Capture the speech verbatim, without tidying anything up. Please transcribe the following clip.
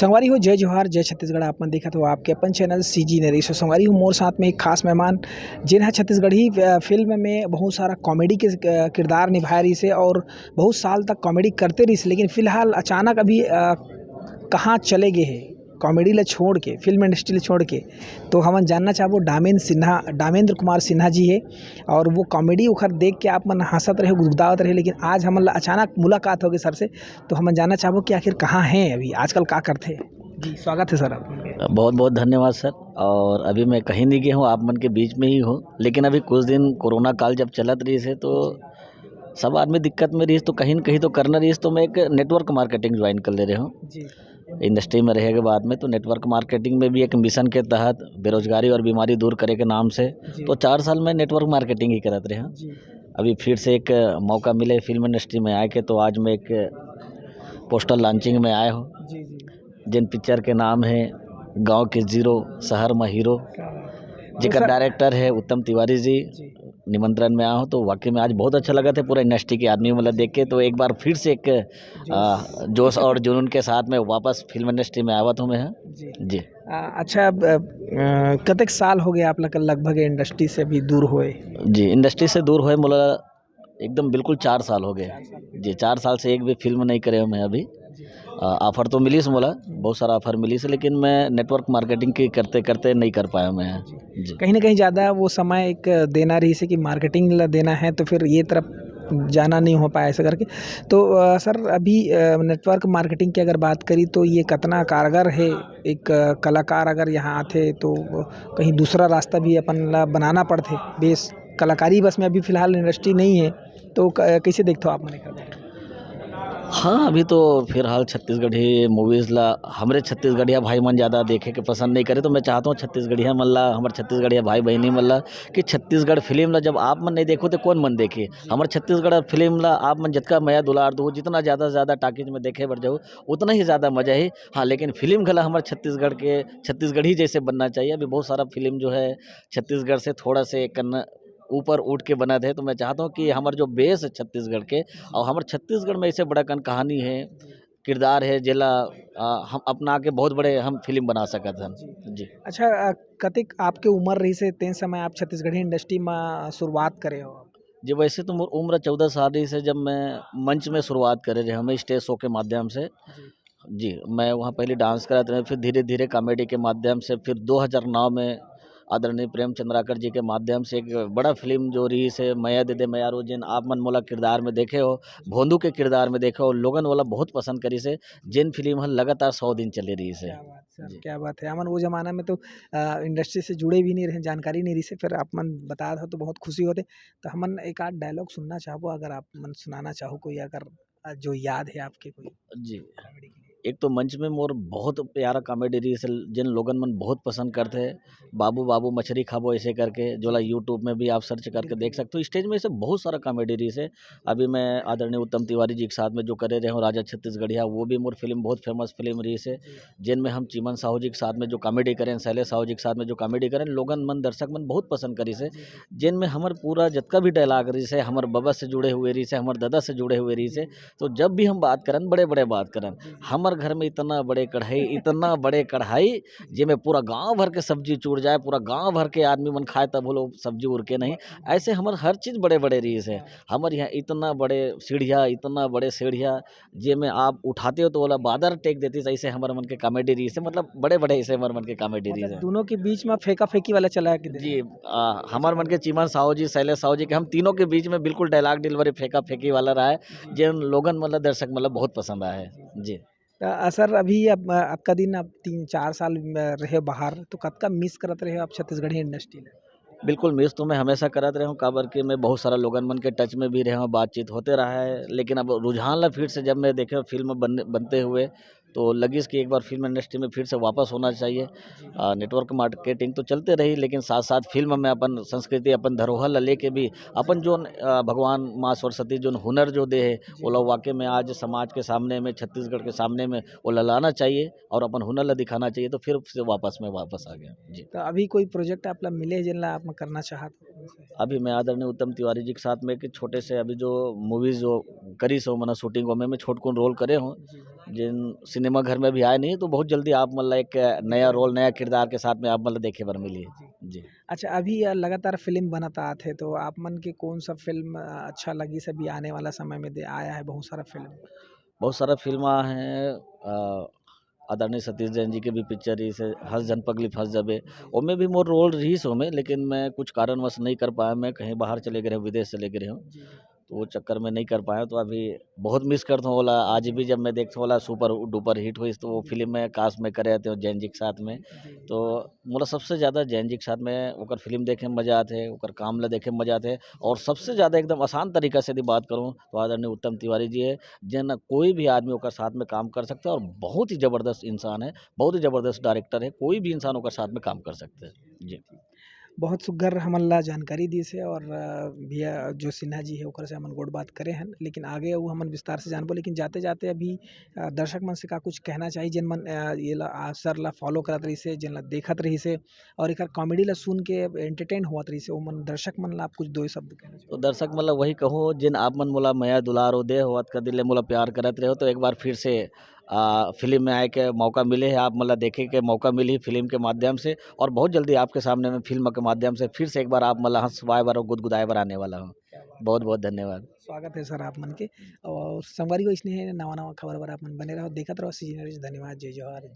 संगवारी हो, जय जोहार, जय छत्तीसगढ़। आप मन देखत हो आपके अपन चैनल सीजी नरेश। संगवारी हो, मोर साथ में एक खास मेहमान, जेन ह छत्तीसगढ़ी, अ, फिल्म में बहुत सारा कॉमेडी के, अ, किरदार निभाए रहिस हे और बहुत साल तक कॉमेडी करते रहिस हे, लेकिन फिलहाल अचानक अभी, अ, कहाँ चले गए हे कॉमेडी ला छोड़ के, फिल्म इंडस्ट्री ला छोड़ के। तो हमन जानना चाहबो डामेन सिन्हा, डामेंद्र कुमार सिन्हा जी हे, और वो कॉमेडी ओखर देख के आप मन हंसत रहे, गुदगुदावत रहे, लेकिन आज हमन ला अचानक मुलाकात हो गई सर से। तो हमन जानना चाहबो कि आखिर कहाँ हैं अभी, आजकल का करथे? जी, स्वागत है सर आप। बहुत बहुत धन्यवाद सर। और अभी मैं कहीं नहीं गया हूँ, आप मन के बीच में ही हूँ। लेकिन अभी कुछ दिन कोरोना काल जब चलत रहिस हे, तो सब आदमी दिक्कत में रहिस, तो कहीं न कहीं तो करना रहिस, तो मैं एक नेटवर्क मार्केटिंग ज्वाइन कर ले रहे हूँ। जी। इंडस्ट्री में रहे के बाद में, तो नेटवर्क मार्केटिंग में भी एक मिशन के तहत बेरोजगारी और बीमारी दूर करे के नाम से, जी। तो चार साल में नेटवर्क मार्केटिंग ही करत रहे हूँ। जी। अभी फिर से एक मौका मिले फिल्म इंडस्ट्री में आए के, तो आज मैं एक पोस्टर लॉन्चिंग में आए हूँ। जी, जी। जिन पिक्चर के नाम है गांव के जीरो, शहर में हीरो, क्या बात है। तो जेकर सर डायरेक्टर है उत्तम तिवारी जी, जी। निमंत्रण में आए हूँ, तो वाकई में आज बहुत अच्छा लगा था। पूरा इंडस्ट्री के आदमी मतलब देख के, तो एक बार फिर से एक, जी। आ, जोश और जुनून के साथ में वापस फिल्म इंडस्ट्री में आवत हूँ मैं। जी। जी। आ, अच्छा, अब, अ, कतेक साल हो गए आप लग-, लगभग इंडस्ट्री से अभी दूर हुए? जी, इंडस्ट्री से दूर हुए मोला एकदम बिल्कुल चार साल हो गए। चार साल हो गए। जी, चार साल से एक भी फिल्म नहीं करे हूँ मैं अभी। जी। आ, ऑफर तो मिलिस मोला, बहुत सारा ऑफर मिलिस, लेकिन मैं नेटवर्क मार्केटिंग के करते करते नहीं कर पाया मैं। जी। जी। कहीं ना कहीं ज़्यादा वो समय एक देना रहिस हे कि मार्केटिंग ला देना है, तो फिर ये तरफ जाना नहीं हो पाया ऐसा करके। तो, अ, सर, अभी, अ, नेटवर्क मार्केटिंग की अगर बात करी, तो ये कतना कारगर है? एक, अ, कलाकार अगर यहाँ आथे, तो कहीं दूसरा रास्ता भी अपन ला बनाना पड़थे। बेस कलाकारी बस में अभी फिलहाल इंडस्ट्री नहीं है, तो क-, कैसे देखते हो आप मन एकर बारे में? हाँ, अभी तो फिलहाल छत्तीसगढ़ी मूवीज ला हमरे छत्तीसगढ़िया भाई मन ज़्यादा देखे के पसंद नहीं करे, तो मैं चाहता हूँ छत्तीसगढ़िया मन ला, हमर छत्तीसगढ़िया भाई बहिनी मन ला, कि छत्तीसगढ़ फिल्म ला जब आप मन नहीं देखो, तो कौन मन देखे? हमर छत्तीसगढ़ फिल्म ला आप मन जितना मया दुलार दो, जितना ज़्यादा से ज़्यादा टाकीज में देखे बर जाओ, उतना ही ज़्यादा मज़ा है। हाँ, लेकिन फिल्म घला हमर छत्तीसगढ़ के, छत्तीसगढ़ी जैसे बनना चाहिए। अभी बहुत सारा फिल्म जो है छत्तीसगढ़ से थोड़ा से कन ऊपर उठ के बनत है, तो मैं चाहता हूँ कि हमर जो बेस है छत्तीसगढ़ के, और हमर छत्तीसगढ़ में ऐसे बड़ा कन कहानी है, किरदार है, जेला, आ, हम अपना के बहुत बड़े हम फिल्म बना सकत हन। जी। अच्छा, अ, कतेक आपके उम्र रहिस हे, तेन समय आप छत्तीसगढ़ी इंडस्ट्री में शुरुआत करे हो? जी, वैसे तो मोर उम्र चौदह साल रहिस हे, जब मैं मंच में शुरुआत करे रहे हूँ, मैं स्टेज शो के माध्यम से। जी। जी, मैं वहाँ पहले डांस करत रहे, फिर धीरे-धीरे कॉमेडी के माध्यम से, फिर दो हज़ार नौ में आदरणीय प्रेम चंद्राकर जी के माध्यम से एक बड़ा फिल्म जो रहिस हे मया दे दे मया रो, जेन आप मन मोला किरदार में देखे हो, भोंदू के किरदार में देखे हो, लोगन वाला बहुत पसंद करिस हे, जेन फिल्म ह लगातार सौ दिन चले रहिस हे। क्या बात सर, जी। क्या बात है। हमन वो जमाना में तो, अ, इंडस्ट्री से जुड़े भी नहीं रहे, जानकारी नहीं रहिस हे, फिर आप मन बतात हो तो बहुत खुशी होथे। तो हमन एक आध डायलॉग सुनना चाहबो, अगर आप मन सुनाना चाहो कोई, अगर, अ, जो याद है आपके कोई जी। कॉमेडी के लिए। एक तो मंच में मोर बहुत प्यारा कॉमेडी रहिस हे, जेन लोगन मन बहुत पसंद करथे, "बाबू, बाबू, मछरी खाबो", ऐसे करके, जोला YouTube में भी आप सर्च करके देख सकते हो। स्टेज में ऐसे बहुत सारा कॉमेडी रहिस हे। अभी मैं आदरणीय उत्तम तिवारी जी के साथ में जो करे रहे हूँ, राजा छत्तीसगढ़िया, वो भी मोर फिल्म, बहुत फेमस फिल्म रहिस हे, जी। जेन में हम चीमन साहू जी के साथ में जो कॉमेडी करेन, शैलेश साहू जी के साथ में जो कॉमेडी करेन, लोगन मन, दर्शक मन बहुत पसंद करिस हे। जी, जी। जेन में हमर पूरा जतका भी डायलॉग रहिस हे, हमर बबा से जुड़े हुए रहिस हे, हमर दादा से जुड़े हुए रहिस हे, जी। तो जब भी हम बात करन, बड़े-बड़े बात करन। जी, जी। हमर घर में इतना बड़े कढ़ाई, इतना बड़े कढ़ाई, जेमे पूरा गांव भर के सब्जी चूड़ जाए, पूरा गांव भर के आदमी मन खाए, तब वो लोग सब्जी उरके नहीं। वाह। ऐसे हमर हर चीज बड़े-बड़े रहिस हे। हाँ। हमर यहाँ इतना बड़े सीढ़िया, इतना बड़े सीढ़िया, जेमे आप उठाते हो तो ओला बादर टेक देतिस, ऐसे हमर मन के कॉमेडी रहिस हे, मतलब बड़े-बड़े ऐसे हमर मन के कॉमेडी रहिस हे। मतलब दोनों के बीच में फेंका-फेंकी वाला चला के दे जी, रहे हैं। आ, हमर मन के चीमन साहू जी, शैलेश साहू जी के हम तीनों के बीच में बिल्कुल डायलॉग डिलीवरी फेंका-फेंकी वाला रहा है, जी। जेन लोगन मन ला, दर्शक मन ला बहुत पसंद आया है। जी। जी। त, अ, सर, अभी अब, अ, अतका दिन, अब तीन चार साल, अ, रहे बाहर, तो कतका मिस करत रहे आप छत्तीसगढ़ी इंडस्ट्री ला? बिल्कुल, मिस तो मैं हमेशा करत रहे हूँ, काबर के मैं बहुत सारा लोगन मन के टच में भी रहे हूँ, बातचीत होते रहा है, लेकिन अब रुझान ला फिर से जब मैं देखे फिल्म बन-, बनते हुए, तो लगिस कि एक बार फिल्म इंडस्ट्री में फिर से वापस होना चाहिए। जी। अ, नेटवर्क मार्केटिंग तो चलते रही, लेकिन साथ-साथ फिल्म में अपन संस्कृति, अपन धरोहर ला लेके भी अपन जोन, अ, भगवान माँ सरस्वती जोन हुनर जो दे हे, जी। ओला वाकई में आज समाज के सामने में, छत्तीसगढ़ के सामने में ओला लाना चाहिए और अपन हुनर ला दिखाना चाहिए, तो फिर से वापस में वापस आ गया। जी। तो अभी कोई प्रोजेक्ट आप ला मिले हे, जेन ला आप करना चाहत हो? अभी मैं आदरणीय उत्तम तिवारी जी के साथ में एक छोटे से अभी जो मूवीज जो करिस हे, मना शूटिंग, ओमे मैं छोटकुन रोल करे हूँ। जी। जिन सिनेमा घर में अभी आए नहीं, तो बहुत जल्दी आप मन ला एक नया रोल, नया किरदार के साथ में आप मन ला देखे बर मिली। जी। अच्छा, अभी यह लगातार फिल्म बनत आत हे, तो आप मन के कौन सा फिल्म अ, अच्छा लगिस अभी आने वाला समय में? दे आया है बहुत सारा फिल्म। बहुत सारा फिल्म आ है, अ, आदरणीय सतीश जैन जी के भी पिक्चर, जैसे हंस जन पगली फंस जबे, ओमे भी मोर रोल रहीस ओमे, लेकिन मैं कुछ कारणवश नहीं कर पाया, मैं कहीं बाहर चले गए रहेंव, विदेश चले गए रहेंव, जी। तो वो चक्कर में नहीं कर पाया। तो अभी बहुत मिस करता हूँ ओला, आज भी जब मैं देखता हूँ ओला सुपर डुपर हिट होइस, तो वो फिल्म में कास्ट में करे रहते हो जैन जी के साथ में। जी। तो मोला सबसे ज़्यादा जैन जी के साथ में ओकर फिल्म देखे में मज़ा आते है, ओकर काम ला देखे में मज़ा आते है। और सबसे ज़्यादा एकदम आसान तरीका से यदि बात करूँ, तो आदरणीय उत्तम तिवारी जी है, जेन कोई भी आदमी ओकर साथ में काम कर सकता है और बहुत ही ज़बरदस्त इंसान है, बहुत ही ज़बरदस्त डायरेक्टर है, कोई भी इंसान ओकर साथ में काम कर सकता है। जी। बहुत सुग्घर हमन ला जानकारी दिस हे और अ, भैया जो सिन्हा जी हे ओकर से हमन गोठ बात करे हन, लेकिन आगे अउ हमन विस्तार से जानबो। लेकिन जाते-जाते अभी अ, दर्शक मन से का कुछ कहना चाही, जेन मन अ, ये ला अवसर ला फॉलो करत रहिस हे, जेन ला देखत रहिस हे और एकर कॉमेडी ला सुन के एंटरटेन होवत रहिस हे, ओमन दर्शक मन ला आप कुछ दो शब्द कहना तो चाही? दर्शक मन ला वही कहूँ, जिन आप मन मोला मया दुलार हो दे हो, अतका दिन ले मोला प्यार करत रहे हो, तो एक बार फिर से आ, फिल्म में आए के मौका मिले है, आप मन ला देखे के मौका मिली फिल्म के माध्यम से, और बहुत जल्दी आपके सामने में फिल्म के माध्यम से फिर से एक बार आप मन ला हंसवाए बर और गुदगुदाए बर आने वाला हूँ। बहुत बहुत धन्यवाद। स्वागत है सर आप मन के। और संगवारी हो, इसने नवा नवा खबर बर आप मन बने रहो, देखत रहो सीजी न्यूज। धन्यवाद, जय जोहार।